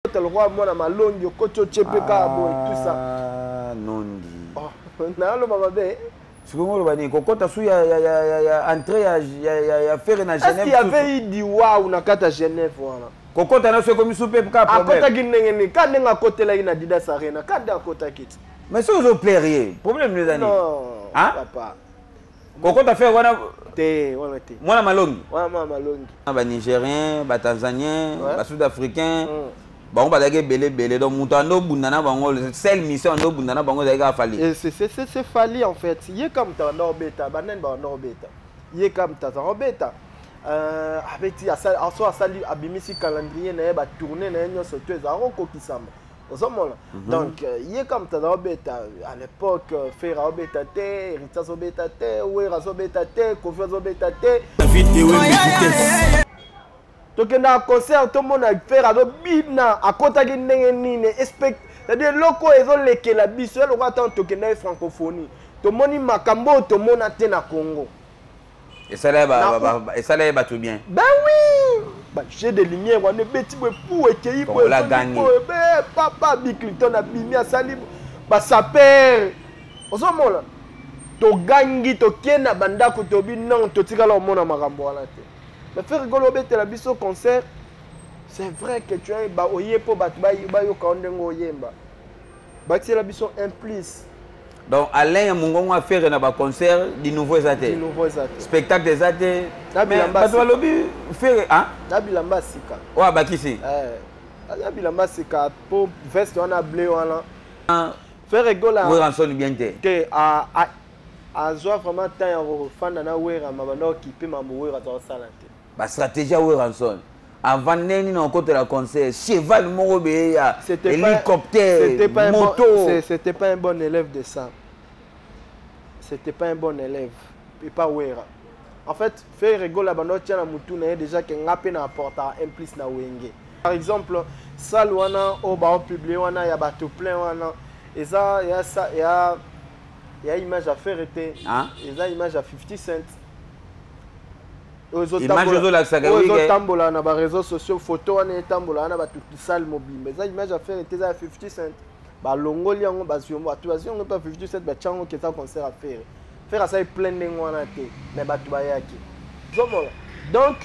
Okota lokola mwana malongi okoti otie mpe kaka boye tout ça. Ah, nondi. Oh, naloba mabe. Sikoyo oloba nini kokota su ya, ya, ya, ya, ya entrée ya, ya, ya, ya Ferre na Genève. Est-ce qu'il y avait eu du wow na kati ya Genève wana? Kokota na so ekomi su mpe kaka problème. Akotaki ndenge nini? Ka ndenge akotelaki na Adidas Arena, ka nde akotaki ti. Mais soki ozo plaire ye, problème nini eza nini? Non, hein? Papa. Kokota Ferre wana te, wana te. Mwana malongi. Wana mwana malongi. Ba Nigériens, ba Tanzaniens, ba Sud-Africains. Bango bazalaki ebele ebele donc moto ando obunda na bango seule mission ando obunda na bango ezalaki kaka Fally. C'est Fally en fait. Ye ka moto abanda kobeta, banani babanda kobeta. Ye ka moto azala kobeta. Abeti asali so asali abimisi calendrier na ye ba tournée na ye nyonso to ezala kokokisama. Ozomona. Donc ye ka moto azala kobeta à l'époque Ferre azobeta te, Héritier azobeta te, Wera azobeta te, Koffi azobeta te. Tokendaka concert tomona Ferre azobina akotaki ndenge nini c'est-à-dire eloko oyo ezolekela biso eloko ata tokendaki francophonie tomoni makambo oyo tomona te na Congo. Esala ye bato bien. Ben oui, ba jeu de lumière wana ebeti boye pu ekei boye papa Bill Clinton abimi asali ba saper ozomona togangi tokei na bandako tobi non totikala omona makambo wana te. Mais Ferre Gola obetela biso concert, c'est vrai que tu as ba oye po bato bayoka yo ndenge oyemba. Batiela biso un plus. Donc Alain ya mongongo a Ferre na ba concert du nouveau eza te. Du nouveau eza te. Spectacle eza te. Na bilamba bato balobi Ferre hein? Na bilamba sika. Oyo abakisi. Na bilamba sika po veste wana bleu wana. Ferre Gola. Werrason bien te. Te a azwa vraiment temps ya kofanda na Wera ma banda okipe mambo Wera azosala te. Ba stratégie ya Werrason. Avant ndenge nini okotela concert, cheval moko be ya hélicoptère, moto. C'était pas un bon élève de ça. C'était pas un bon élève. Et pas Wera. En fait, Ferre Gola banda otia na mutu na ye déjà que nga pe na apporta un plus na Wenge. Par exemple, salle wana oyo ba publier wana ya bato plein wana eza ya sa ya ya image à faire te. Eza image à 50 cents. Image ozolakisaka oyo ezotambola na ba réseaux sociaux, photo wana etambola wana bato salle mobimba eza image à faire te, eza ya 50 cents. Balongoli yango bazwi yango, bato bazwi yango mpe 50 cents batia yango eza concert à faire. Ferre asali plein ndenge wana te, mais bato bayaki. Ozomona? Donc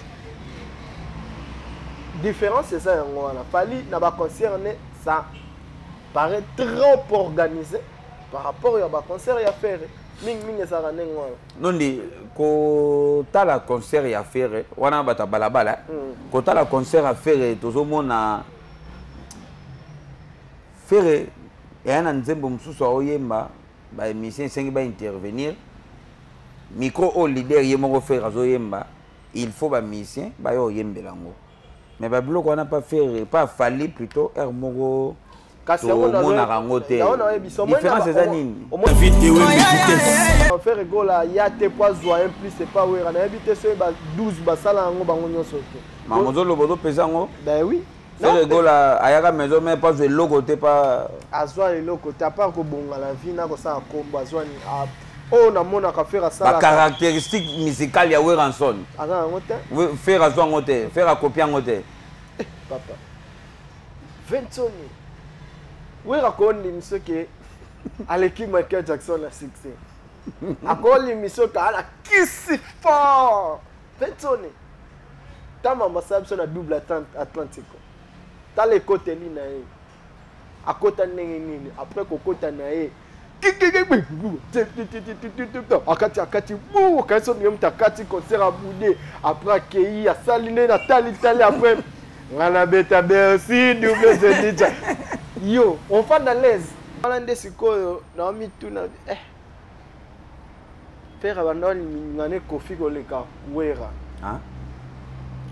différence eza yango wana. Fally na ba concert ne ça paraît trop organisé par rapport ya ba concert ya Ferre. Mingi mingi ezalaka ndenge wana. Nondi kotala concert ya Ferre wana bato ya balabala, kotala concert ya Ferre tozomona Ferre eya na nzembo mosusu aoyemba ba émission esengi ba intervenir micro oyo leader ye moko Ferre azoyemba, il faut ba musicien bayo oyembela yango. Mais ba biloko wana pas Ferre, pas Fally plutôt air moko tomonaka yango te. Différence eza nini? Ferre Gola ya te po azwa un plus c'est pas Wera. Nayebi te soki ba 12 basala yango bango nyonso te. Maman ozoloba ozopesa yango? Ben oui. Ferre Gola ayaka maison mais pas eloko te pas azwa eloko te à part kobonga la vie na kosala kombo azwa ni oyo namonaka Ferre asala ba caractéristique musicale ya Werrason. Aza yango te? Ferre azwa yango te, Ferre akopia yango te. Papa. Ventoni. Wera akondimi soki aleki Michael Jackson na succès. Akondimi soki ala kisi fort. Ventoni. Tama masala biso na double Atlantique. Tala ekoteli na ye. Akota ndenge nini après kokota na ye. Akati akati bu akati so ndenge akati concert abude après akei asali nde na tali tali après nga na beta Bercy double Zedija. Yo on fanda l'aise. Wana nde sikoyo na mituna Ferre banda olinga ne Koffi koleka Wera. Hein?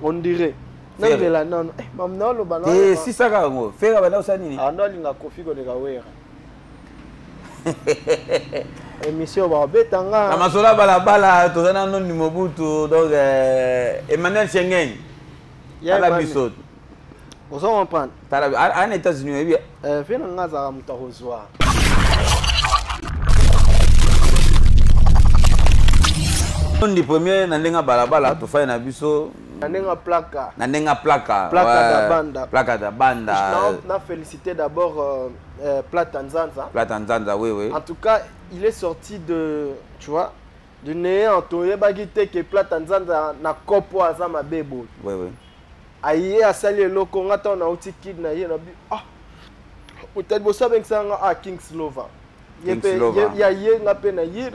On dirait. Nabela nano. Mam na oloba na. Eh, si saka yango. Ferre banda osala nini? Ah, ndo alinga Koffi koleka Wera. Émission ba betanga. Na masola balabala toza na Nondi Mobutu donc Emmanuel Schengen. Ya Tala biso. Ozo comprendre? Tala a na États-Unis oyebi? Fe na nga azalaka moto akozwa. Nondi premier na ndenge balabala tofai na biso Na ndenge Plaka. Na ndenge Plaka. Plaka da Banda. Plaka da Banda. Na félicité d'abord Plata Nzanza. Plata Nzanza, oui. En tout cas, il est sorti de, tu vois, du néant. Toyebaki te que Plata Nzanza na kopo aza mabe boye. Oui. Aye asali eloko, nga ntango nauti kid na ye, nabi ah, otali boso abengisa nga ah, Kings Lover. Ye mpe ya ye, nga mpe na ye,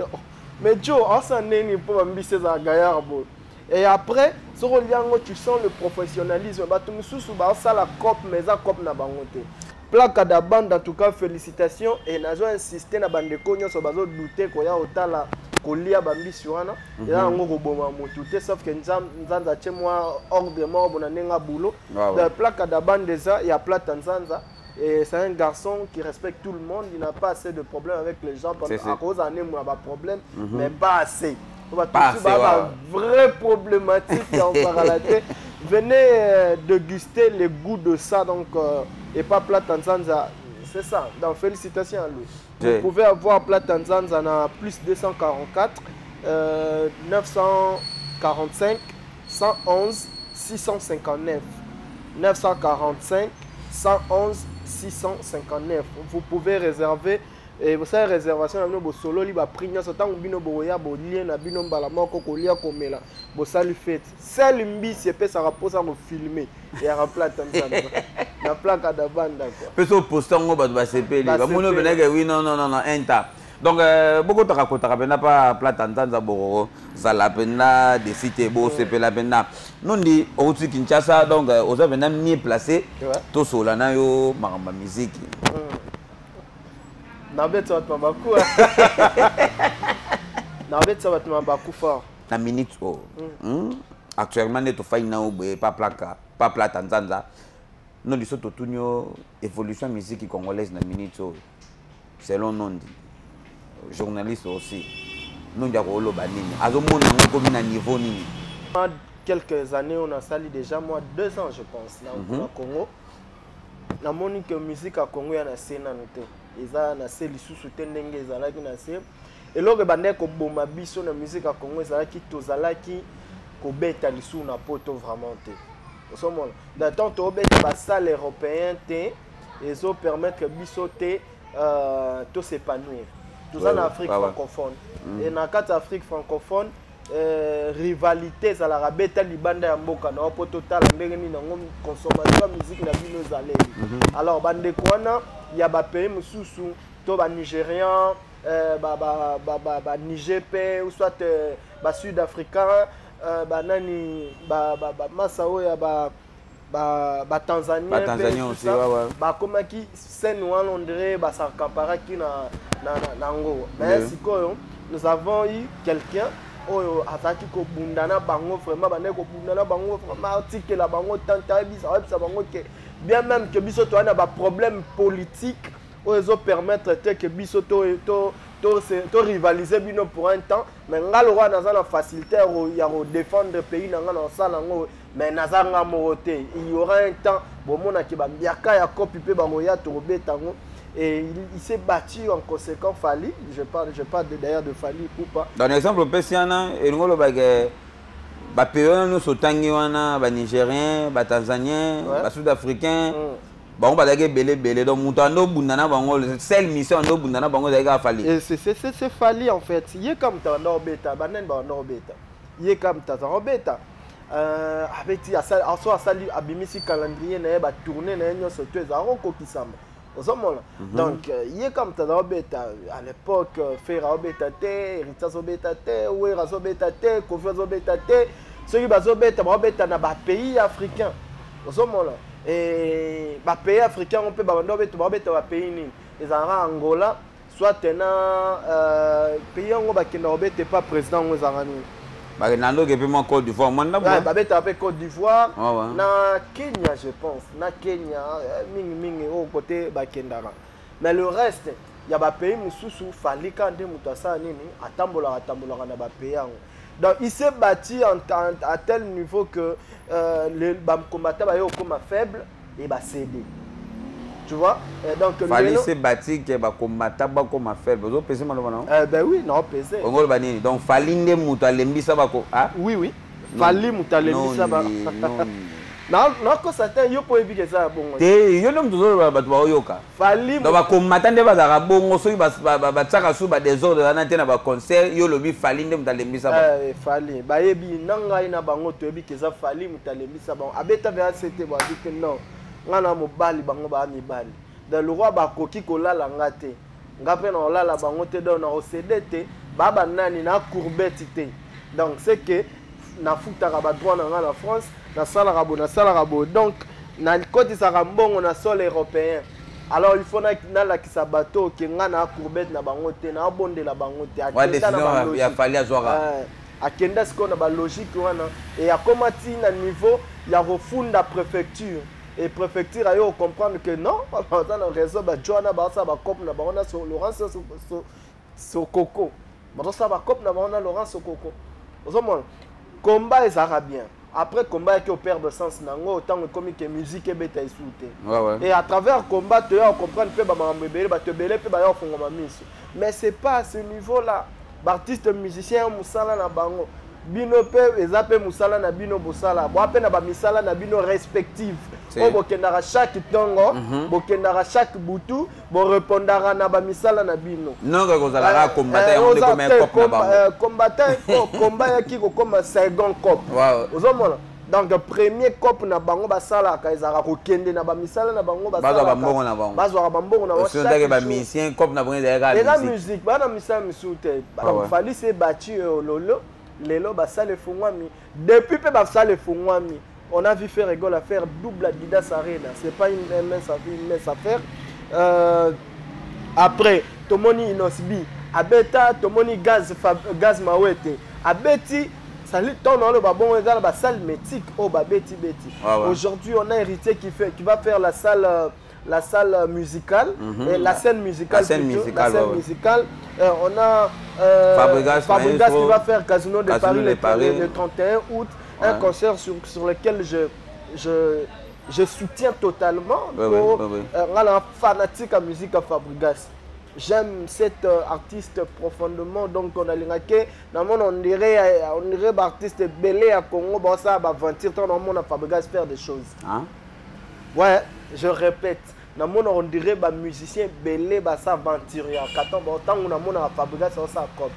mais Joe aosala ndenge mpo bambisi ezala gaillard boye. Et après, soki olia yango, tu sens le professionnalisme. Bato mosusu baosala cope, mais eza cope na bango te. Plaka da Bande, en tout cas, félicitations. Et nazo insister na bandeko nyonso bazodouter koya otala kolia bambisi wana. Eza yango koboma motu te, sauf que Nzanza atie mwa ordre moko bona ndenge ya boulot. Plaka da Bande eza ya Plata Nzanza. Et c'est un garçon qui respecte tout le monde, il n'a pas assez de problèmes avec les gens, à cause d'un a problème, mais pas assez. Pas assez, ouais. Vraie problématique en paralaté. Venez déguster le goût de ça, donc, et pas Plata Nzanza, c'est ça. Donc félicitations à lui. Vous pouvez avoir Plata Nzanza na plus 244 945 111 659 945 111 659. Vous pouvez réserver. Et vous savez, réservation na bino, bosololi baprix nyonso. Ntango bino bokoya, bolie na bino mbala moko, kolia, komela, bosali fête. Sel mbisi epesaka mposa kofilmer eyaka Plata Nzanza na Plaka da Banda, quoi. Mpe so poste yango, bato basepeli, bamoni openake. Oui, non, non, non, non, inta. Donc bokotaka kotaka mpenza pa Plata Nzanza, bokozala mpenza desi te, bosepela mpenza. Nondi outi Kinshasa, donc oza mpenza mieux placé tosola na yo makambo ya miziki. Nabetisa bato mabaku, nabetisa bato mabaku fort. Na minute oyo, Actuellement nde tofai na yo boye pa Plaka, pa Plata Nzanza, Nondi, so totuni yo évolution ya musique congolaise na minute oyo, selon Nondi journaliste aussi, Nondi akoloba nini? Azomona yango ekomi na niveau nini? Quelques années, on a sali déjà moi 2 ans, je pense, na na Congo. Namoni que musique ya Congo ya na se nanu te, eza na se lisusu te ndenge ezalaki na se. Eloko ebandaki koboma biso na musique ya Congo ezalaki tozalaki kobeta lisusu na poto vraiment te. Ozomona, dans temps tobeta basalle européen te, ezopermettre biso te tos'épanouir. Toza na Afrique francophone et na kati ya Afrique francophone, rivalité ezalaka. Beta libanda ya mboka na yo mpo totala ndenge nini yango consommation ya musique na bino ezaleli. Alors bandeko wana ya bapays mosusu to banigérian, baniger mpe, ou soit basud africain, banani, bamasa oyo ya batanzanien, bakomaki scène wana, on dirait bas'accaparaki na yango. Mais sikoyo nous avons eu quelqu'un oyo azalaki kobunda na bango vraiment, bandaki kobunda na bango vraiment, atikela bango tante, ayebisa, ayebisa bango ke bien même que biso toza na baproblème politique oyo ezopermettre te ke biso to rivaliser bino pour un temps, mais nga lokwa naza na facilité ya kodéfendre pays na nga, na kosala yango, mais naza nga moko te. Il y aura un temps bomonaki bambiaka ya kopi mpe bangoya, tokobeta yango. Et il s'est battu en conséquent. Fally, je parle d'ailleurs de Fally Ipupa. Dans l'exemple opesi wana, elingi olobake bapays wana nyonso otangi wana, banigérien, batanzanien, basud africain, bango bazalaki ebele ebele. Donc moto ando obunda na bango, seule mission ando obunda na bango ezalaki kaka Fally. C'est Fally en fait. Ye ka moto abanda kobeta, banani babanda kobeta, ye ka moto aza kobeta. Abeti so asali, abimisi calendrier na ye, batournée na ye nyonso to ezala kokokisama. Ozomona, donc ye ka moto aza kobeta. À l'époque, Ferre aobeta te, Héritier azobeta te, Wera azobeta te, Kofi azobeta te. Soki bazobeta, baobeta na bapays africain. Ozomona, bapays africain yango mpe babanda obeta, baobeta bapays nini? Ezalaka Angola, soit na pays yango bakenda kobeta epa président yango ezalaka nini? Bakenda ndoke mpe mwa Côte d'Ivoire, mwa ndambo. Babetaka mpe Côte d'Ivoire na Kenya, je pense, na Kenya mingimingi oyo kote bakendaka. Mais le reste ya bapays mosusu, Fally ka nde moto asala nini, atambolaka, atambolaka na bapays yango. Donc il s'est battu à tel niveau que bacombattant baye okoma faible et bacédé, tu vois. Et donc Fally s'est battu ke bacombattant bakoma faible, ozopese maloba nango? Ben oui, naopese. Ongo oloba nini? Donc Fally nde moto alembisa bako, ah? Oui. Fally moto alembisa ba nakosa te, yo mpo oyebiki eza ya bongo. Te, yo nde moto ozoloba, bato baoyoka. Fally. Donc bakomata nde bazalaka bongo, soki batiaka su badésordre wana te na baconcert. Yo olobi Fally nde moto alembisa bango. Eh, Fally, bayebi na ngai na bango, toyebi ke eza Fally moto alembisa bango. Abeta mpe asete bo abi te, non, ngai na mobali, bango baa mibali. Donc le roi bakoki kolala nga te, nga mpe na kolala bango te. Donc na kocéder te, baa banani na courbette te. Donc c'est que nafutaka badroit na ngai na France, nasalaka boye, nasalaka boye, donc nakotisaka mbongo na sol européen. Alors il faut nalakisa bato ke ngai na courbette na bango te, naabondela bango te. Akenda na balogique, akenda sikoyo na balogique wana e akóma ti na niveau ya kofunda préfecture. Et préfecture ayo comprendre que non, baza na raison. Bajo wana bazosala bacope na bango na Laurent Sokoko, bazosala bacope na bango na Laurent Sokoko. Ozomona combat ezalaka bien, après combat yaki operdre sens nango ntango ekomi ke musique ebeta esu te. Et à travers combat toya comprendre mpe bamakambo ebele, bato ebele mpe baya kofungama miso. Mais c'est pas à ce niveau là. Baartiste musicien, mosala na bango, bino mpe eza mpe mosala na bino, bosala boa mpe na bamisala na bino respective oyo bokendaka chaque ntongo, bokendaka chaque butu, borépondaka na bamisala na bino. Non, kozalaka combattant, yango nde koma cop na bango. Combattant, combat yaki kokoma second cop. Ozomona, donc premier cop na bango basalaka ezalaka kokende na bamisala na bango. Bazwa bambongo na bango. Bazwaka bambongo na bango. Bamusicien, cop na bango ezalaka eza musique, baa na misala misusu te. Donc Fally s'est battu lolo lelo basala efungwami. Depuis mpe basala efungwami, on a vu Ferre Gola faire double Adidas Arena. C'est pas une mince affaire. Après tomoni Innoss'B abeta, tomoni Gaz Mawete abeti. Sali ntango na oloba bongo, eza na basalle mythique oyo babeti beti. Aujourd'hui on a Héritier qui va faire la salle musicale, et la scène musicale. La scène plutôt, musicale, la scène musicale. On a Fabregas, Fabregas Maestro, qui va faire Casino de Casino Paris, de Paris. le 31 août. Un concert sur lequel je soutiens totalement. Pour, un fanatique à musique à Fabregas. J'aime cet artiste profondément. Donc on a l'ingake, on dirait artiste belé à Congo, bon ça va aventure, tant on a Fabregas faire des choses. Hein? Ouais, je répète. Namona on dirait ba musicien belé ba s'aventurer. Katon bon tant on a mon Fabregas ça ça cop.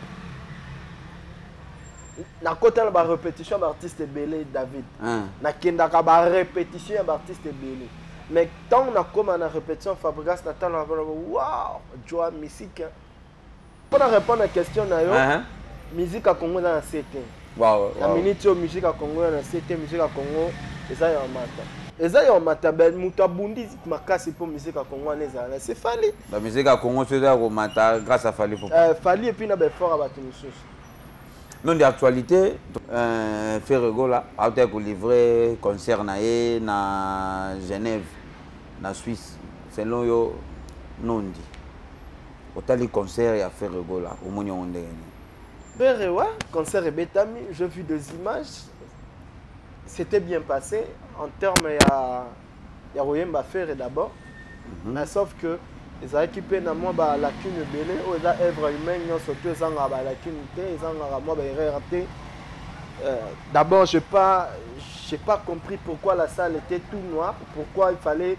Nakota na ba répétition ba artiste ebele, David. Hein? Nakendaka ba répétition ya ba artiste ebele. Mais tant nakoma na répétition Fabregas, natala, wow, joa musique. Mpona répondre na question na yo, musique ya Congo eza na se te. Na minute oyo, musique ya Congo eza na se te. Musique ya Congo eza ya mata, eza ya mata. Moto abundi makasi mpo musique ya Congo wana ezala na se, Fally. Bamusique ya Congo so eza ya komata grâce à Fally Ipupa. Fally et puis na baeffort ya bato mosusu. Non, d'actualité, Ferre Gola autaki kolivrer concert na ye na Genève, na Suisse. Selon yo Nondi, otali concert ya Ferre Gola, omoni yango ndenge nini? Ferre, ouais, concert ebetami, j'ai vu des images, c'était bien passé en termes ya koyemba Ferre d'abord. Mais sauf que ezalaki mpe na mwa balacune ebele oyo eza œuvre humaine nyonso to ezangaka balacune te, ezangaka mwa baerreur te. D'abord j'ai pas compris pourquoi la salle était tout noire, pourquoi il fallait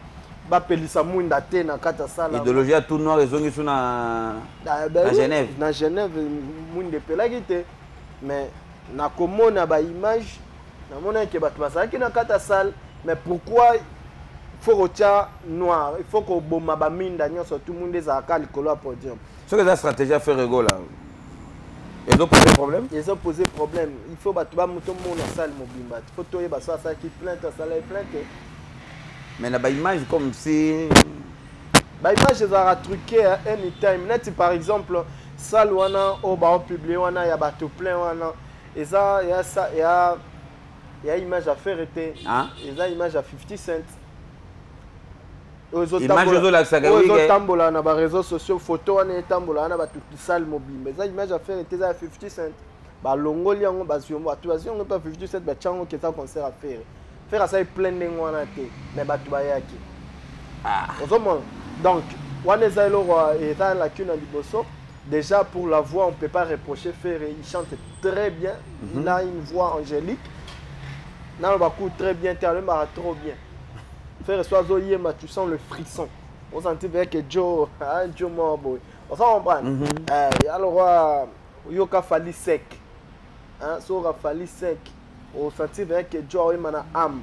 bapelisa mwinda te na kati ya salle. Idéologie ya tout noir ezongi su na Ah, ben na oui, Genève. Na Genève mwinda epelaki te, mais nakomona baimage, namonaki bato bazalaki na kati ya salle. Mais pourquoi faut kotia noir, il faut koboma baminda nyonso tu, mwinda ezalaka likolo ya podium? Soki eza stratégie ya Ferre Gola, ezopose problème. Ezopose problème. Il faut bato bamoto mona salle mobimba, il faut toyeba so asalaki plainte, asalaki plainte. Mais na baimage comme si Baimage ezalaka truqué anytime. Neti par exemple salle wana oyo baopublier wana ya bato plein wana, eza ya image ya Ferre te. Ah? Eza image ya 50 Cent. Image ozolakisaka oyo wike. Ezotambola na baréseaux sociaux, photo wana etambola wana, bato, salle mobimba, eza image ya Ferre te, eza ya 50 Cent. Balongoli yango, bazwi yango, bato bazwi yango mpe 50 Cent, batia yango ke eza concert ya Ferre. Ferre asali plein ndenge wana te, mais bato bayaki. Ozomona, donc wana eza eloko, eza lacune ya liboso. Déjà, pour la voix, on peut pas reprocher Ferre, il chante très bien. Il a une voix angélique. Naloba coup très bien te, aloyembaka trop bien. Ferre so azoyemba, tu sens le frisson, osanti mpe ke jo jo moko boye, oza comprendre. Alors oyoka Fally sec, so oyoka Fally sec, osanti mpe ke jo aoyemba na âme.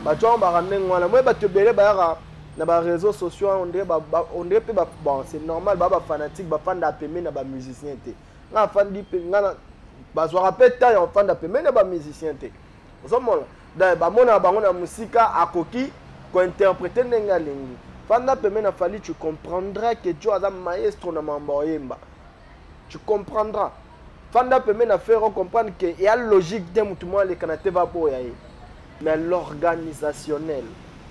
Bato wana baka ndenge wana. Moye bato ebele bayaka na baréseaux sociaux, on dirait mpe, bon, c'est normal, baa bafanatique, bafanda pembeni na bamusicien te. Nga afandi mpe nga bazwaka mpe temps ya kofanda pembeni na bamusicien te. Ozomona, donc bamonaka bango na mosika, akoki kointerpréter ndenge alingi. Fanda pembeni na Fally, tu comprendras que jo aza maestro na mambo oyemba, tu comprendras. Fanda pembeni na Ferre, comprendre que eya logique te motu moko aleka na te baboya ye. Mais l'organisationnel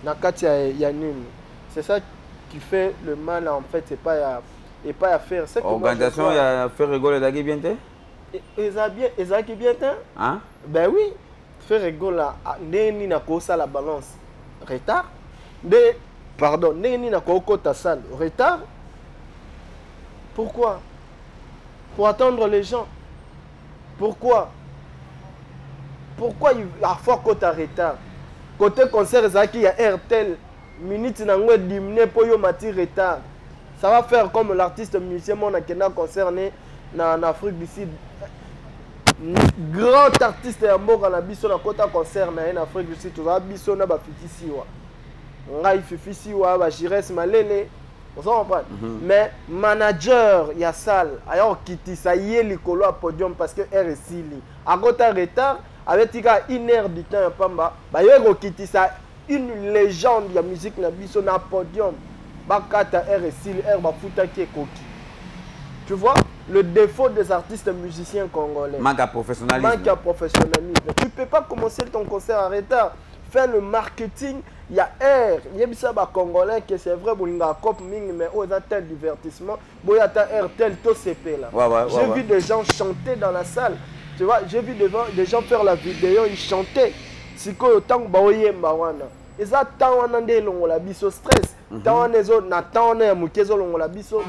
na kati ya nini, c'est ça qui fait le mal en fait. C'est pas ya epai ya Ferre. Organisation ya Ferre Gola ezalaki bien te? Eza bien, ezalaki bien te. Hein? Ben oui, Ferre Gola, ndenge nini akosala balance retard nde, pardon, ndenge nini akokota salle retard? Pourquoi? Pour attendre les gens? Pourquoi? Pourquoi il faut akota retard? Côté concert ezalaki ya airtel, minute nango ediminuer mpo yo mati retard. Ça va faire comme l'artiste musicien mona akenda concert ne na Afrique du Sud, grand artiste ya mboka na biso. Nakota concert na ye na Afrique du Sud, tozala biso na bafifi siwa, ngai Fifi Siwa, bagires Malele, oza comprendre. Mais manager ya salle aya kokitisa ye likolo ya podium parce que heure esili, akota retard, abetika une heure du temps ya pamba. Baye kokitisa une légende ya musique na biso na podium, bakata heure esili, heure bafutaki ekoki. Tu vois le défaut des artistes musiciens congolais? Manque à professionnalisme. Manque à professionnalisme. Tu peux pas commencer ton concert en retard. Faire le marketing ya air, yebisa bacongolais que c'est vrai, bolingaka cope mingi, mais oyo eza tel divertissement, boya ata air tel, tosepela. J'ai vu des gens chanter dans la salle, tu vois, j'ai vu des gens faire la vidéo, ils chantaient. Sikoyo ntango baoyemba wana, eza temps wana nde elongola biso stress. Temps wana ezo na temps wana ya moke ezolongola biso,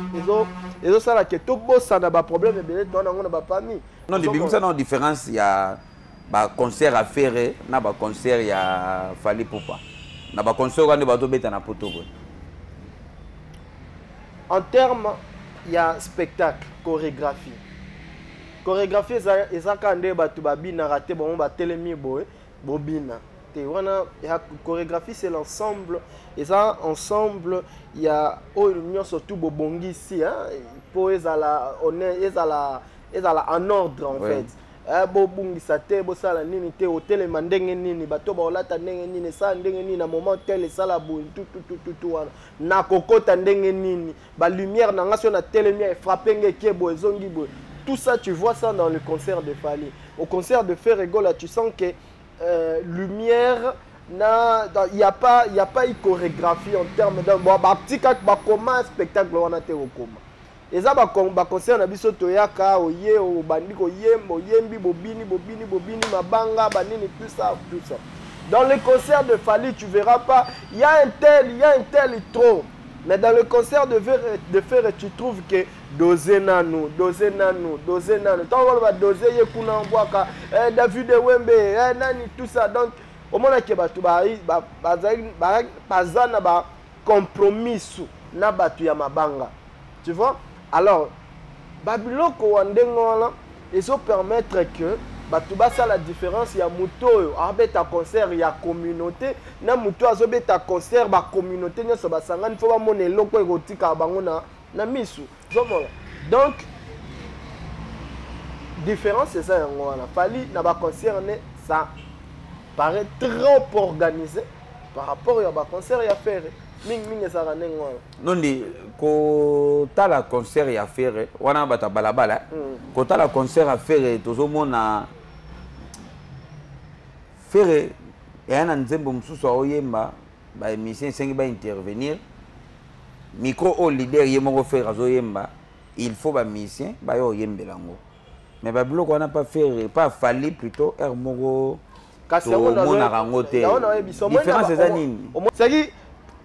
ezosala ke tobosana baproblème ebele to wana yango na bafamille. Non, libimisa na différence ya baconcert ya Ferre na baconcert ya Fally Ipupa, na baconcert wana nde bazobeta na poto boye. En terme ya spectacle, chorégraphie eza kaka nde bato babinaka te, bango batelemi boye, bobina te. Wana ya chorégraphie, c'est l'ensemble, eza ensemble ya oyo nyonso tu bobongisi mpo ezala ezala en ordre en fait. Bobungisa te, bosala nini te, otelema ndenge nini, bato baolata ndenge nini, esala ndenge nini na moment tel, esala boye, tututututu wana nakokota ndenge nini, balumière na nga so natelemi, efrappe nge, ekie boye, ezongi boye. Tout ça, tu vois ça dans le concert de Fally. Au concert de Ferre Gola, tu sens que lumière na il y a pas, il y a pas une chorégraphie en termes de bon, batika bakoma spectacle wana te. Okoma eza baconcert na biso, toyaka, oye, obandi koyemba, oyembi, bobini, bobini, bobini, mabanga banini, tout ça, tout ça. Dans le concert de Fally, tu verras pas il y a un tel, il y a un tel trop. Mais dans le concert de Ferre, tu trouves que dose nanu, dose nanu, dose nanu, ntango baloba dose, ye kuna mbwaka, David Wembe, nani, tout ça. Donc omonaki bato baza na bacompromis na bato ya mabanga, tu vois. Alors babiloko wa ndenge wana ezopermettre que bato basala différence ya moto oyo abeta concert ya communauté na moto oyo azobeta concert bacommunauté nyonso basangani. Fo bamona eloko ekotikaka bango na misu, ozomona. Donc différence eza yango wana. Fally na baconcert ne, ça paraît trop organisé par rapport ya baconcert ya Ferre. Mingimingi ezalaka ndenge wana. Nondi kotala concert ya Ferre wana, bato ya balabala, kotala concert ya Ferre, tozomona Ferre eya na nzembo mosusu aoyemba, baémission esengi baintervenir, micro oyo leader ye moko Ferre azoyemba, il faut bamusicien baya oyembela yango. Mais babiloko wana pa Ferre, pa Fally plutôt, aire moko tomonaka yango te. Différence eza nini? C'est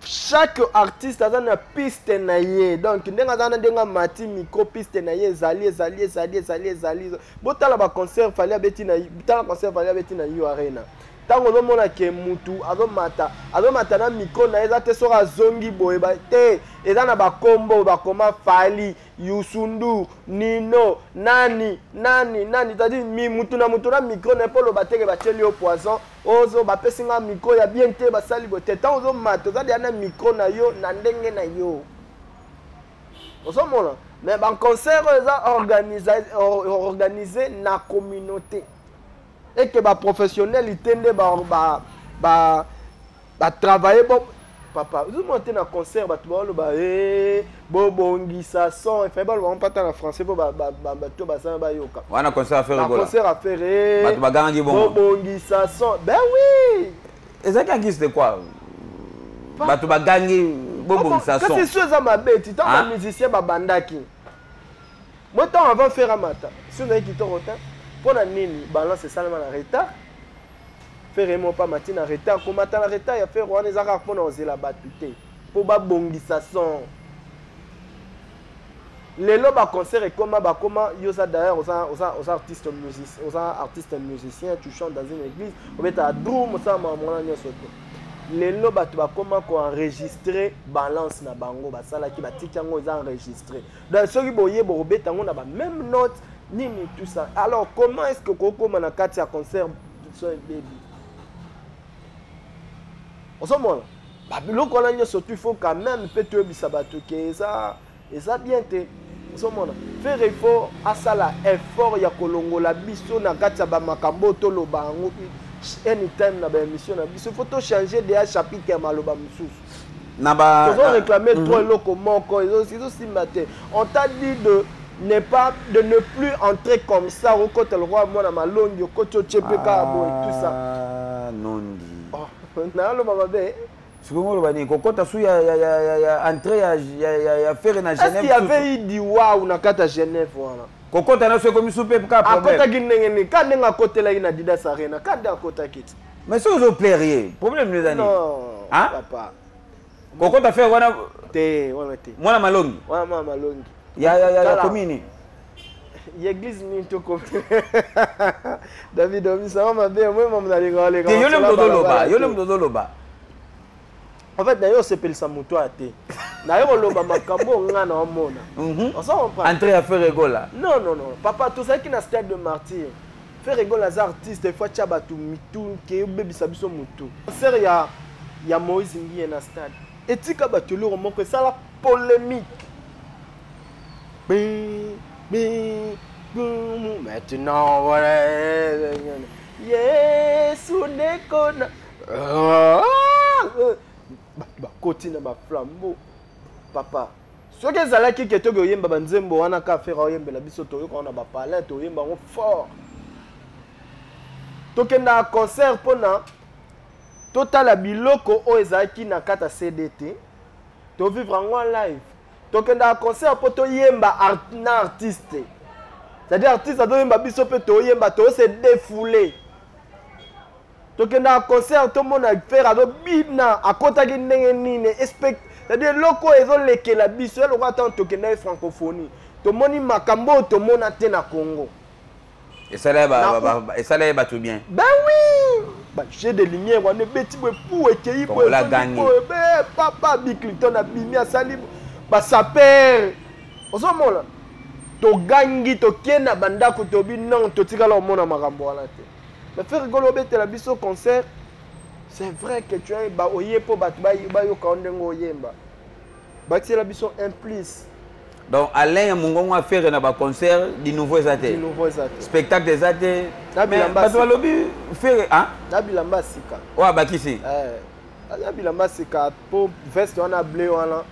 chaque artiste aza na piste na ye. Donc ndenge aza na ndenge amati micro, piste na ye ezali, ezali, ezali, ezali, ezali. Botala baconcert Fally abeti na, tala concert Fally abeti na U Arena. Ntango ozomona ke mutu azomata, azomata na micro na ye, eza te soki azongi boye te, eza na bakombo bakoma Fally, Youssou, Nino, nani nani nani, c'est-à-dire mutu na mutu na micro na ye, mpo loba teke batieli yo poison, ozo bapesi nga micro ya bien te, basali boye te. Ntango ozomata, oza deya na micro na yo na ndenge na yo, ozomona. Mais baconcert oyo eza organisé na communauté et que baprofessionnel te nde batravaille. Bo papa, ozomona te na concert bato baoloba e bobongisa son, efai baloba ngo mpata na français mpo bato basala bayoka. Wana concert affaire. Na concert affaire. Bato bagangaki bongo. Bobongisa son, ben oui. Ezalaki en guise de quoi? Bato bagangi bobongisa son. Kasi so eza mabe ti ntango bamusicien babandaki mo, ntango avant Ferre amata, so ezali kitoko te. Mpo na nini balance esalema na retard? Ferre mo mpa mati na retard. Komata na retard ya Ferre wana eza kaka mpona kozela bato te mpo babongisa son. Lelo baconcert ekoma, bakoma yo oza, d'ailleurs oza artiste musicien, oza artiste musicien, tu chantes dans une église, obetaka drum, osala makambo wana nyonso te. Lelo bato bakoma koenregistre balance na bango, basalaki, batiki yango eza enregistré. Donc soki boye bokobeta yango na bameme note nini, tout ça. Alors comment est ce que kokóma na kati ya concert, son ebebi? Ozomona babiloko wana nyonso tu, il faut quand même mpe toyebisa bato ke eza bien te. Ozomona, Ferre il faut asala effort ya kolongola biso na kati ya bamakambo oyo toloba yango anytime na baémission na biso. Il faut tochanger deya chapitre ya maloba mosusu. Na ba tozo réclamer trop eloko moko ezosimba te. On t'a dit de ne pas de ne plus entrer comme ça, okota lokwa mwana malongi, okoti, otie mpe kaka boye, tout ça. Ah, nondi. Oh, naloba mabe? Sikoyo oloba nini? Kokota su ya entrée ya Ferre na Est-ce Genève. Qu'il y avait eu du wow na kati ya Genève wana? Kokota na so ekomi su mpe ka problème. Akotaki ndenge nini? Ka ndenge akotelaki na Adidas Arena, ka nde akotaki ti. Mais soki ozoplaire ye, problème eza nini? Non. Hein? Papa. Kokota Ferre wana. Te, wana te. Mwana malongi. Wana mwana malongi. Ya Tala. commune. Ya église nini toko? David omisanga mabe, moi mamu nalinga. Te, yo nde moto ozoloba, yo nde moto ozoloba. En fait, naye osepelisa moto aya te, naye koloba makambo oyo nga na omona. Ozo comprendre? Entrée ya Ferre Gola. Non, non, non, papa, tozalaki na stade de Martyr. Ferre Gola aza artiste, il faut atia bato mitu ke obebisa biso motu. Concert ya Moïse Mbiye na stade etika bato eloko moko esala polémique. Bi, bi, boum, maintenant voilà, Yesu ndeko na. Ah, bato bakoti na baflambeau. Papa, soki ezalaki ke toki oyemba banzembo wana ka Ferre oyembela biso, toyoka wana bapalin, toyemba yango fort. Tokendaka concert mpona totala biloko oyo ezalaki na kati ya CD te, tovivre yango en live. Tokendaka concert mpo toyemba na artiste, c'est-à-dire artiste azoyemba, biso mpe toyemba, tose défoule. Tokendaka concert tomona Ferre azobina, akotaki ndenge nini, c'est-à-dire eloko oyo ezolekela biso. Eloko ata tokendaki Francophonie, tomoni makambo oyo tomona te na Congo. Esala ye bato bien. Ben oui, bajet de lumière wana ebeti boye pu, ekei boye papa, Bill Clinton abimi, asali basaper. Ozomona, togangi, tokei na bandako, tobi non, totikala omona makambo wana te. Mais Ferre Gola obetela biso concert, c'est vrai que tu as ba oye mpo bato bayoka yo ndenge oyemba, batiela biso un plus. Donc Alain ya mongongo affaire na baconcert du nouveau eza te. Du nouveau eza te. Spectacle eza te. Bato balobi Ferre Na bilamba sika. Oyo abakisi. Aza bilamba sika mpo veste wana bleu wana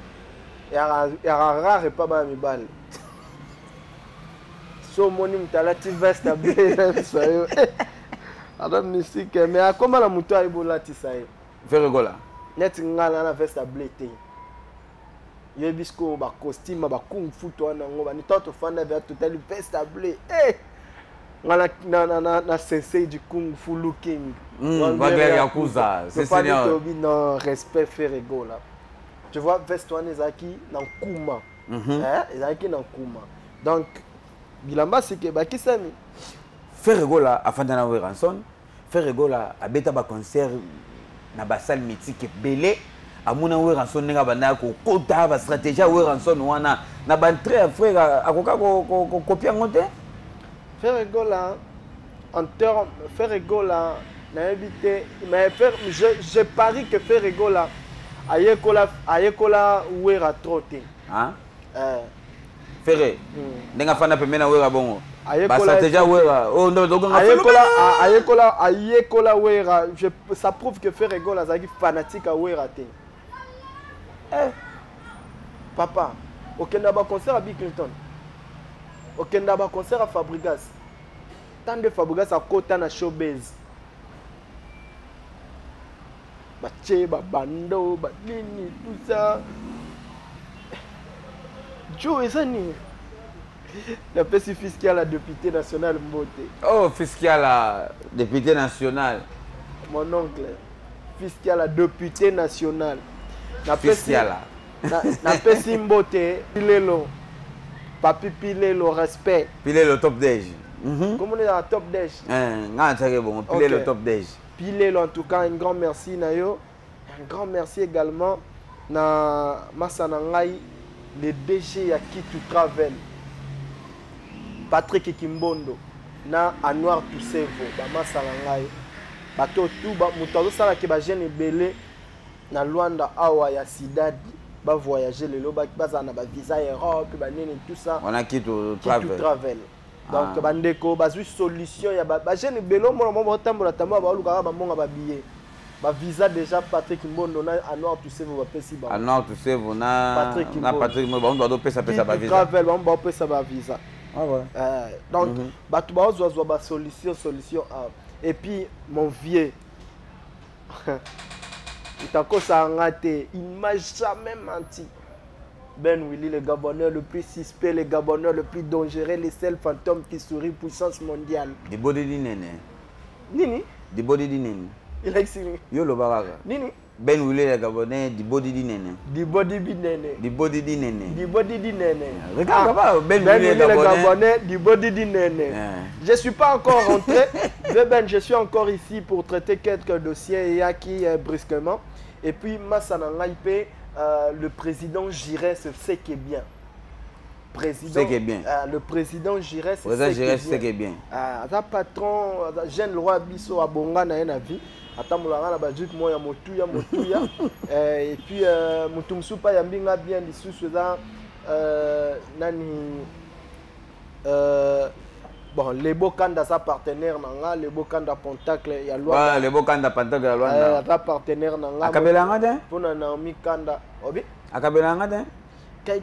yaka rare epa bana mibale. So omoni moto alati veste ya bleu, nayebisa yo aza mystique, mais akóma na moto ayebi olatisa ye. Ferre Gola. Neti ngai na veste ya bleu te, yebi sikoyo bacostume bakung fu wana yango bani. Ntango tofanda vea, totali veste ya bleu, eh! Nga na sensei du kung fu looking. Wagner Yakuza. C'est tobi non, respect Ferre Gola. Tu vois, veste wana ezalaki na nkuma. Ezalaki na nkuma, donc bilamba sika ebakisami. Ferre Gola afanda na Werrason. Ferre Gola abeta ba concert na ba salle mythique ebele, amona Werrason ndenge abandaka kokota ba stratégie ya Werrason wana na ba entrée ya frère, akoka kokopia yango te. Ferre Gola en terme, Ferre Gola nayebi te, mais Ferre, je parie que Ferre Gola ayekola Wera trop te. Hein? Ferre ndenge afanda pembeni na Wera bongo, bastratégie ya Wera oyo nde bazokanga. Ayekola Wera, ça prouve que Ferre Gola azalaki fanatique ya Wera te. Papa, okenda baconcert ya Bill Clinton, okenda baconcert ya Fabregas, tant de Fabregas akota na showbase, batie babando banini, tout ça. Jo eza nini? Napesi Fiskiala, député national, mbote. Oh, Fiskiala, député national. Mon oncle Fiskiala, député national. Fiskiala. Napesi mbote Pilelo, Papi Pilelo, respect. Pilelo top dej. Comment on est dans top dej? Nga ntiake bongo Pilelo. Top dej. Pilelo, en tout cas un grand merci na yo, un grand merci également na masa na ngai, le DG ya Kitu Travel, Patrick Kimbondo na Anwar Tusevo, bamasa na ngai, bato tu moto azosalaki bajeune ebele na Luanda awa ya Sidadi bavoyage lelo, bazala na bavisa Europe, banini, tout ça. Wana Kitu Travel. Travel. Donc bandeko bazwi solution ya bajeune ebele. Omona mo baotambola tambola, baolukaka bambonga babillet, bavisa. Déjà Patrick Mbondo na Anwar Tusevo bapesi bango. Anwar Tusevo na Patrick. Na Patrick Mbondo, bango bazopesapesa bavisa. Travel, bango baopesa bavisa. Ah ouais. Donc bato baozwazwa basolution, solution a. Et puis mon vieux itakosaka nga te, il m'a jamais menti, Ben Willy, le Gabonais le plus suspect, le Gabonais le plus dangereux, le seul fantôme qui sourit, puissance mondiale. Dibodi di nene. Nini? Dibodi di nene. Elakisi? Yo loba kaka. Nini? Ben Willy le Gabonais, Dibodi di nene. Dibodi bi nene. Dibodi di nene. Dibodi di nene. Regarde. Ah, papa, Ben Ben Willy Willy le le Gabonais. Gabonais, Dibodi di nene. Yeah. Je suis pas encore rentré. Ben, je suis encore ici pour traiter quelques dossiers et qui brusquement. Et puis, masa na ngai pe, le président Giresse, c'est qui est bien. Président, C'est qui est bien. Le président Giresse, Président c'est qui est Giresse, bien. c'est qui est bien. Aza patron, aza jeune roi biso abonga na ye na vie. Atambolaka na bajupe moko ya motuya motuya. Et puis motu mosusu mpe ayambi nga bien lisusu eza nani, bon, Lebo Kanda aza partenaire na nga, Lebo Kanda Pentacle ya Lwanda. Ouais, Lebo Kanda Pentacle ya Lwanda. Aza partenaire na nga. Akabela nga te? Mpona Naomi Kanda obi. Akabela nga te?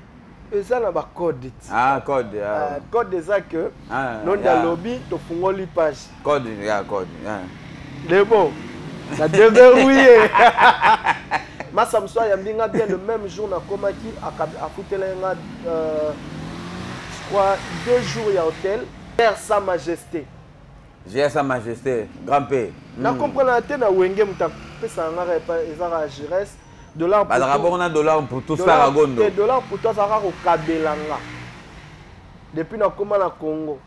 Eza na bacode ti. Ah, code. Ah. Code eza ke Ah, nonde ya. alobi tofungoli page. Code ya code, ya. Lebo na déverrouillé. Masa mosusu ayambi nga bien le même jour nakomaki, afutela nga je crois 2 jours ya hôtel. Père Sa Majesté. J'ai Sa Majesté, grand P. Na comprendre te, na Wenge moto apesaka nga ezaka Gires dollar. Bazalaka bongo na dollar pour tout ça gondo. Te, dollar pour toi azalaka kokabela nga depuis nakóma na Congo,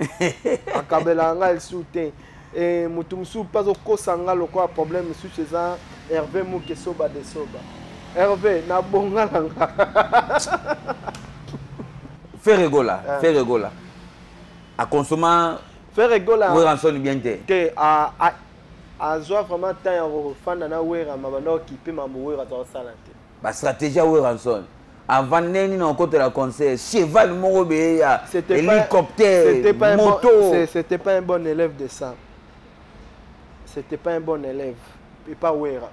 akabelaka nga lisusu te. E motu mosusu mpe azokosa nga lokola problème mosusu eza Hervé Moke Soba de Soba. Hervé, nabonga na nga. Ferre Gola. Ah. Ferre Gola akonsoma. Ferre Gola. Werrason bien te. Te, azwa vraiment temps ya kofanda na Wera, mabanda okipe mambo Wera azakosala te. Bastratégie ya Werrason avant ndenge nini okotela concert, cheval moko boye ya C'était pas- hélicoptère, c'était pas un bon- moto. C'était pas un bon élève de ça. C'était pas un bon élève. Et pas Wera.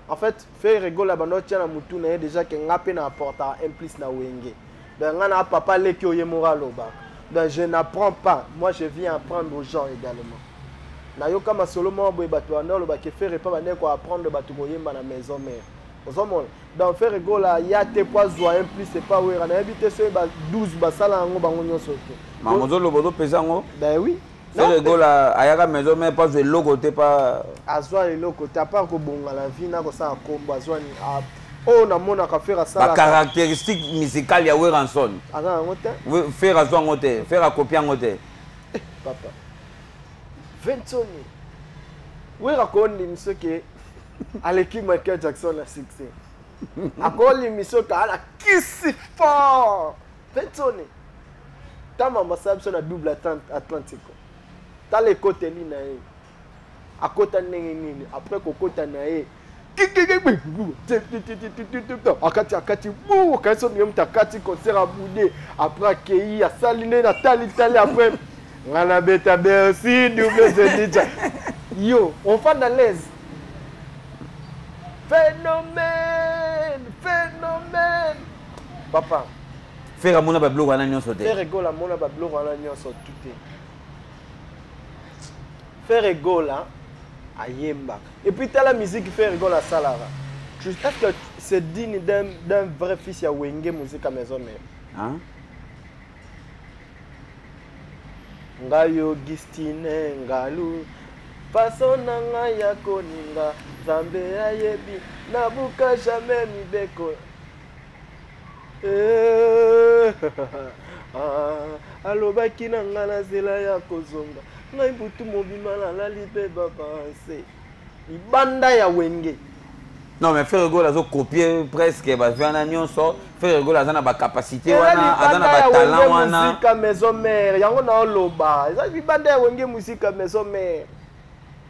En fait, Ferre Gola bando tia na mutu na ye déjà que nga pe na apporta un plus na Wenge. Donc nga na papa leki oye mora loba. Donc je n'apprends pas, moi je viens apprendre aux gens également. Nayoka masolo moko boye, bato banda olobaki Ferre pa bande ko apprendre bato koyemba na maison mère. Ozomona, donc Ferre Gola ya te po azwa un plus, c'est pas Wera. Nayebi te soki ba 12 basala yango bango nyonso te. Mama, ozoloba ozopesa yango. Ben oui. Ferre Gola ayaka maison mais pas eloko te pa. Azwa eloko te à part kobonga la vie na kosala kombo. Azwa oyo namonaka Ferre asalaka. Bacaractéristique musicale ya Werrason. Aza yango te. Ferre azwa yango te, Ferre akopia yango te. Papa Ventoni. Wera akondimi soki aleki Michael Jackson na succès, akolimi soki ala kisi fort fetone. Ntango asala biso na double Atlantico, tala ekoteli na ye, akota ndenge nini. Après kokota na ye, akati, akati bu, okanisi ondenge moto akati concert, abude. Après akei, asali nde natali tali. Après nga nabeta Bercy, double Zénith. Yo ofanda l'aise, phénomène, phénomène, papa. Ferre amona babiloko wana nyonso te. Ferre Gola amona babiloko wana nyonso tu te. Ferre Gola ayembaka. Et puis tala musique Ferre Gola asalaka, est-ce que c'est digne d'un vrai fils ya Wenge Musica Maison Mère? Hein? Ngai Augustine Ngalu, façon na ngai ya koninga, Nzambe ayebi, nabuka jamais mibeko. Eh, ah, alobaki na ngai na nzela ya kozonga, ngai butu mobima nalali mpe bapanse libanda ya Wenge. Non, mais Ferre Gola azocopie presque bavi wana nyonso. Ferre Gola aza na bacapacité wana, aza na batalent wana. Musica Maison Mère, yango na oloba, eza libanda ya Wenge Musica Maison Mère.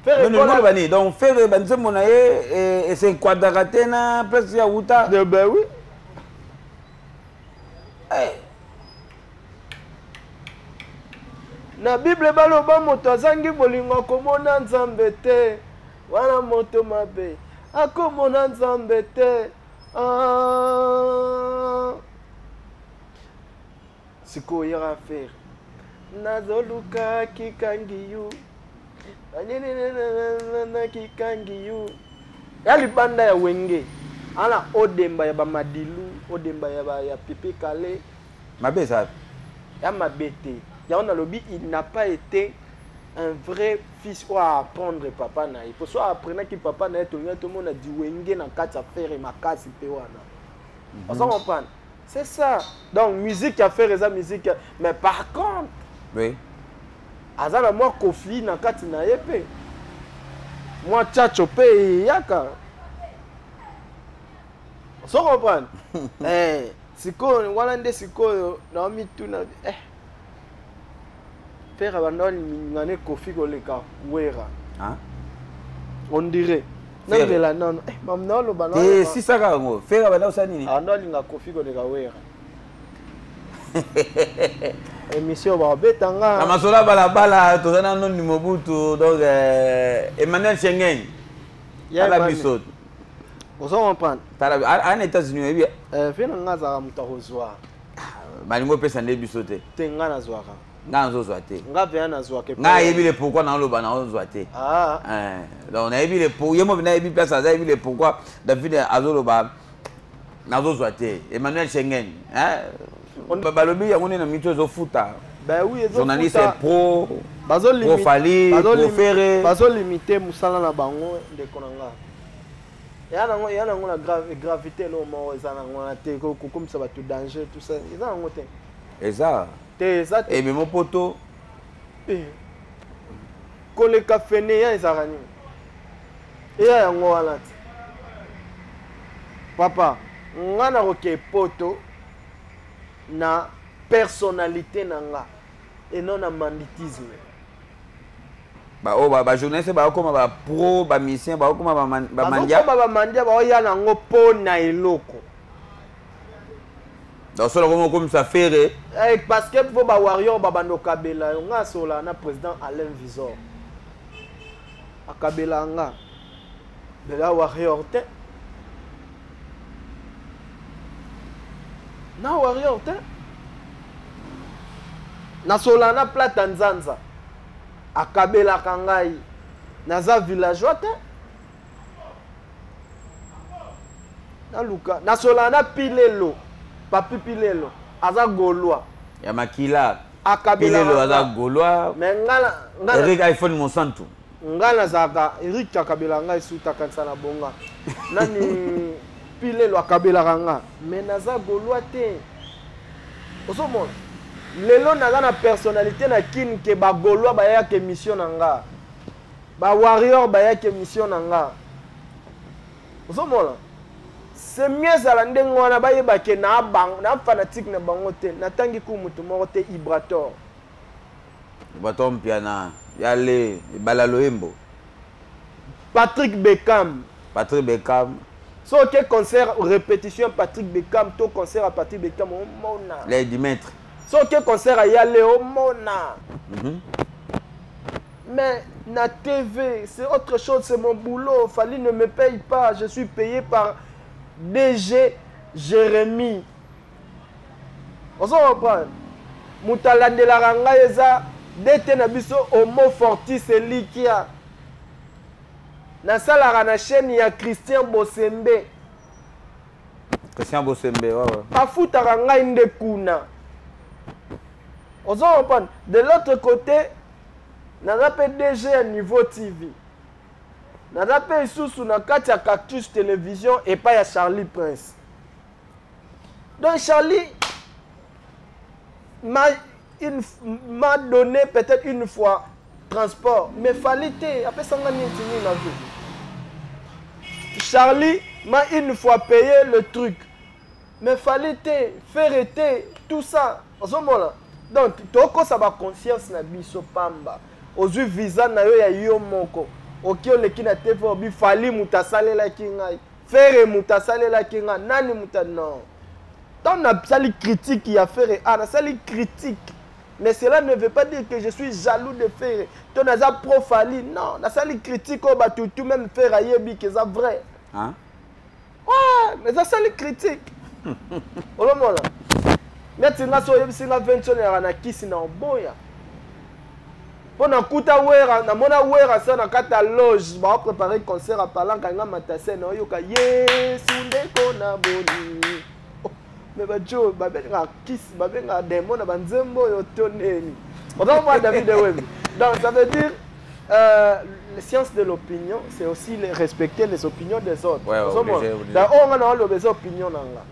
Oloba nini? Donc Ferre, banzembo na ye esenquadraka te na place ya wuta? Ben oui. Na Bible baloba moto azangi bolingo akomona Nzambe te. Wana moto mabe akomona Nzambe te. Ah. Sikoyo yaka Ferre, nazoluka kikangi yu na kikangi yu ya libanda ya Wenge ana odemba ya bamadilu, odemba ya Pepe Kale. Mabe eza? Ya mabe te. Yango nalobi, il n'a pas été un vrai fils oyo aapprendre papa na ye, po so aapprenaki papa na ye, tolingai tomona diwenge na kati ya Ferre makasi mpe wana. Oza comprendre? C'est ça. Donc musique ya Ferre eza musique, mais par contre, aza na mwa Kofi na kati na ye, mpe mwa Tchatcho mpe eyaka. Ozo comprendre? Eh, sikoyo wana nde sikoyo naomituna, eh, Ferre abanda olinga ne Kofi koleka Wera. Hein? On dirait namela nano, eh, mam naoloba. Te, sisaka yango. Ferre abanda kosala nini? Abanda olinga Kofi koleka Wera. Émission babeta nga. Na masolo ya balabala, toza na Nondi Mobutu. Donc Emmanuel Schengen, tala biso. Ozo comprendre? Tala ana États-Unis, oyebi. Fe na nga azalaka moto akozwa. Balingi opesa nde biso te. Te, nga nazwaka. Nga nazozwa te. Nga mpenza nazwaka. Nga ayebi le pourquoi naoloba naozwa te. Donc nayebi le pour ye mo nayebi place aza, yebi le pourquoi David azoloba nazozwa te. Emmanuel Schengen, balobi yango nde na mito ezofuta. Ben oui. Journaliste pro, pro Fally, pro Ferre. Bazolimite mosala na bango, ndeko na nga. Eya nango na gravité eloko moko eza nango wana te, kokomisa bato danger, tout ça, eza nango te. Eza. Te, eza te. Ememo poto. Koleka feneya ezalaka nini? Eya yango wana te, papa. Nga nakoke poto na personnalité na nga et non na banditisme. Baoyo bajournaliste bakokoma bapro bamusicien, bakokoma bamandia. Bazokoma bamandia, baoya nango mpo na eloko. Donc solo komo okomisa Ferre. Eh, parce que mpo bawarrior babanda okabela yo. Nga asolaka na président Alain Visor, akabela nga bela warrior te, na warrior te. Nasolaka na Plata Nzanza, akabelaka ngai. Naza villageois te. Naluka nasolaka na Pilelo, Papi Pilelo aza Gaulois. Ya makila. Akabelaka. Pilelo aza Gaulois. Mais nga Eric iPhone Monsanto. Nga nazalaka, Eric akabelaka ngai suta, akanisa na bonga nani. Pilelo akabelaka nga, mais naza Gaulois te. Ozomona lelo naza na personnalité na Kine ke bagaulois bayaka émission na nga. Ba warrior bayaki émission na nga. Ozomona? C'est mieux ezala ndenge wana, bayeba ke na bango, na fanatique na bango te. Natangi ku mutu moko te, Ibrator. Ibrator Mpiana, Yale, Ebala Loembo. Patrick Beckham. Patrick Beckham. So ok, concert répétition Patrick Beckham, to concert à Patrick Beckham omona. Lady Maître. So ok, concert à Yale omona. Mais na TV, c'est autre chose, c'est mon boulot. Fally ne me paye pas, je suis payé par DG Jérémy. On s'en reprend. Moto alandelaka ngai eza DT na biso Homo Fortis Elikia. Nasalaka na chaîne ya Christian Bosembe. Christian Bosembe, ouais, ouais. Bafutaka ngai nde kuna. On s'en reprend. De l'autre côté, naza mpe DG ya Niveau TV. Naza mpe lisusu na kati ya Cactus Télévision epai ya Charlie Prince. Donc Charlie m'a donné peut-être une fois transport, mais fallait te apesanga nini nini na vie. Charlie m'a une fois payé le truc, mais fallait te faire été tout ça. Ozomona. Donc tokosa ba conscience na biso pamba. Ozui visa na yo ya yo moko. Oki oleki na TV obi Fally mutu asalelaki ngai. Ferre mutu asalelaki ngai. Nani mutu non. Tant nasali critique ya Ferre, ah nasali critique. Mais cela ne veut pas dire que je suis jaloux de Ferre. To naza pro Fally. Non, nasali critique oyo batu tout même Ferre ayebi que ça vrai. Hein? Ouais, mais nasali critique. Olomona. Neti nga so oyebisi nga 20 ans na kisi na oboya. Po na kuta wera, na mona wera sa na kata loge, ba préparer concert à Palanka nga matase na oyoka Yesu ndeko na boni. Oh, mais ba jo ba benga kisi, ba benga démon na ba nzembo yo toneni. On va voir David Ewembe. Donc ça veut dire la science de l'opinion, c'est aussi respecter les opinions des autres. Ouais, Nous sommes obligé, obligé. Dans, oh, on a les opinions dans là.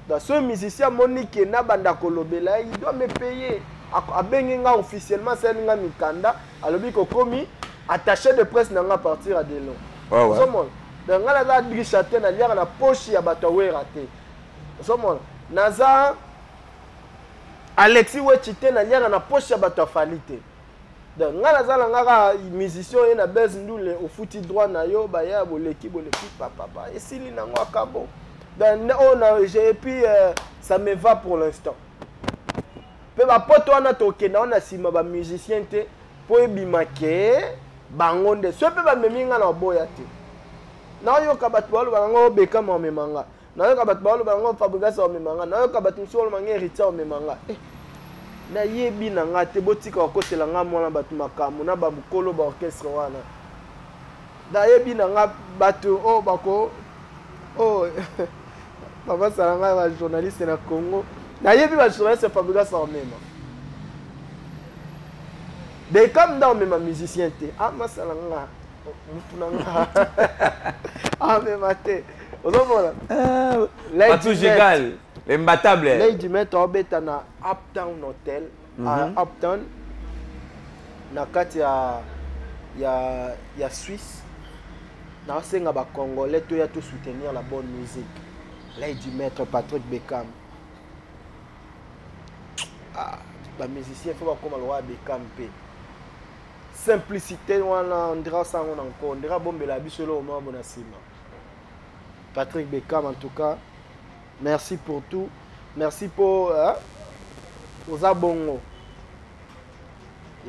Dans ce musicien Monique na banda kolobela, il doit me payer. Abengi nga officiellement c'est nga mikanda, alobi kokomi attaché de presse nanga à partir à Delon. Ouais, ouais. Ozomona. Donc nga naza dricha te na liaka na poche ya bato wera te. Ozomona. Naza Alexis Wetchi te na liaka na poche ya bato Fally te. Donc nga naza na ngaka musicien ye na Blaise Ndule ofuti droit na yo ba ya boleki boleki papa papa esili nango akabo. Donc on a j'ai et puis ça me va pour l'instant. Pe ba poto wana tokenda wana sima ba musicien te po ebima ke bango nde so pe ba memi nga na boya te. Na yoka bato ba loba ngo beka ma memanga. Na yoka bato ba loba ngo Fabregas wa memanga. Na yoka bato misusu ba loba Héritier wa memanga. Na yebi na nga te botika kokosela nga mwana bato makambo na ba mokolo ba orchestre wana. Na yebi na nga bato oyo bako, oyo, papa sala nga ba journaliste na Congo. Na yebi ba journaliste Fabregas wa mema. Beckham nda omema musicien te. Ah, masala nga, mutu na nga. Ah, mema te. Ozomona? Lady Patou Maître. Gigal, l'imbattable. Lady Maître obeta na Uptown Hotel, à Uptown, na kati ya Suisse. Na senga ba Congolais to ya to soutenir la bonne musique. Lady Maître Patrick Beckham. Ah, ba musicien faut ba koma loa Beckham pe. Simplicité wana ndira sango na nko, ndira bombela biso lo mwa bona sima. Patrick Beckham en tout cas, merci pour tout. Merci pour, hein, oza bongo.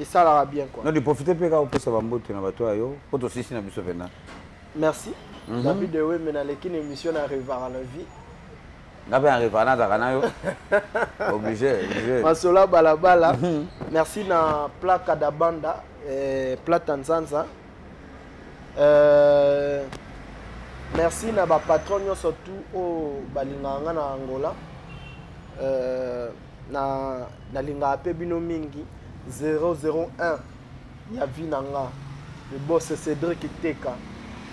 Et ça la bien quoi. Non, de profiter pe ka opesa ba mbote na bato ayo, po to sisi na biso pena. Merci. David Ewe mena lekine émission na revoir à la vie. Nga pe arrive na zaka na yo. Obligé, obligé. Masola balabala. Merci na plaque d'Abanda, plate Nzanza. Merci na ba patron nyonso tout o balinga nga na Angola. Na nalinga pe bino mingi 001 ya vie na nga. Le boss Cédric Teka.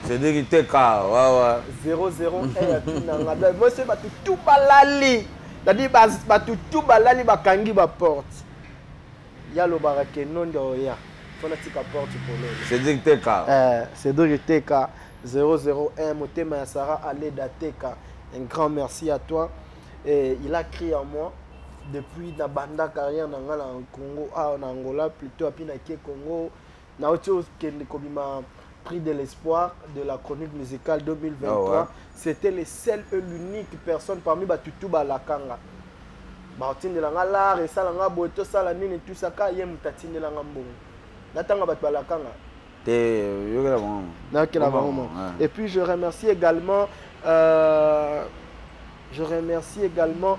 Cédric Teka, ouais, ouais. 001 ya vie na nga. Donc, moi, c'est bato tout balali. C'est-à-dire, bato tout balali bakangi ba porte. Ya lobaka ke non de oya. Faut natika porte polele. Cédric Teka. Cédric Teka 001, motema ya Sarah Aleda Teka, un grand merci à toi. Et il a crié en moi depuis na banda carrière na nga na Congo, ah, na Angola plutôt, api na kie Congo, na oti okende kobima Prix de l'espoir de la chronique musicale 2023. Ah ouais. C'était le seul et l'unique personne parmi batutu balakanga. Batindelanga l'art esalanga boye, tosala nini, tout ça, ka ye moto atindelanga mbongo. Natanga bato balakanga. Te, yokela bango. Nayokela bango mo. Et puis je remercie également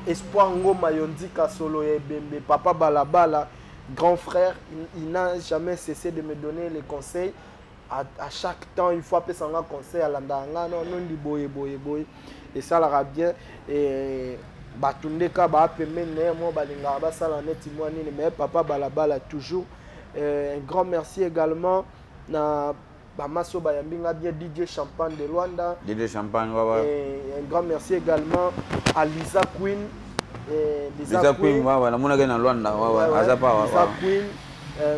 Espoir Ngoma Yondika Solo Ebembe, Papa Balabala, grand frère. Il n'a jamais cessé de me donner les conseils. À chaque temps, il faut appeler ça un conseil à l'andanga. Non, non, dit boye, boye, boye. Et ça la bien. Et bato ndeka baapembeni na ye mo balingaka basala neti mwa nini, mais Papa Balabala toujours. Un grand merci également na bamaso bayambi nga bien, DJ Champagne de Luanda. DJ Champagne, ouais. Et un grand merci également à Lisa Queen. Et Lisa, Lisa Queen, ouais, namonaki na Luanda, ouais, aza pa, Lisa Queen,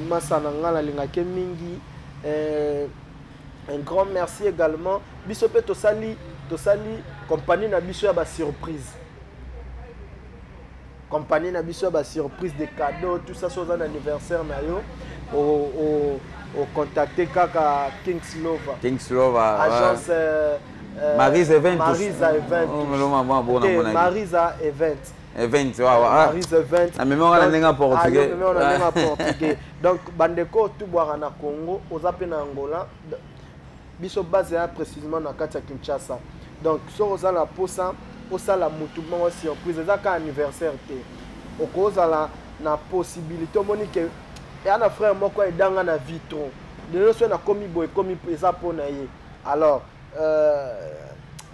masa na nga nalingaki mingi. Un grand merci également. Biso mpe tosali compagnie na biso ya basurprise, compagnie na biso ya basurprise de cadeau, tout ça. So oza na anniversaire na yo, ocontacte kaka Kings Lova. Kings Lova. Agence Marisa Event. Marisa Event. Oh, meloma mwa bona. Te, monaki. Marisa Event. Event, ouais. Ah. Marisa Event. Na memi wana Donc, ndenge ya portugais. Ah, yo memi wana ndenge ya portugais. Donc bandeko, tubwaka na Congo, oza mpe na Angola, biso base ya précisément na kati ya Kinshasa. Donc soki oza na posa osala motu moko surprise, eza ka anniversaire te, okozala na possibilité, omoni ke eya na frère moko edanga na vie trop, lelo soki nakomi boye, ekomi eza mpo na ye. Alors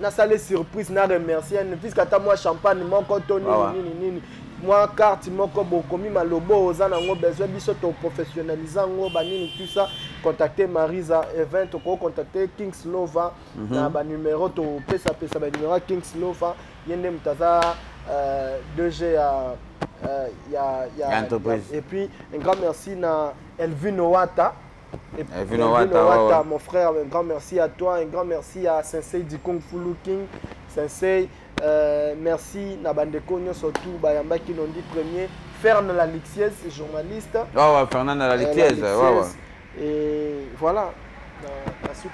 nasala surprise na remercier, puisque ata mwa champagne moko to nini, nini nini, mwa carte moko bokomi malobo, oza nango besoin, biso toprofessionnalise yango, banini, tout ça. Contacter Marisa Event, okocontacte Kings Lova na banumero, topesapesa banumero ya Kings Lova. Ye nde moto aza 2G ya Ya entreprise. Et puis un grand merci na Elvin Owata. Et Elvin Owata, ouais. Mon frère, un grand merci à toi, un grand merci à Sensei du Kung Fu Looking, Sensei, merci na bandeko nyonso tout bayambaki Nondi Premier, Ferne la Lixiez, journaliste. Ouais, Fernand la Lixiez, ouais. Et voilà, na suka.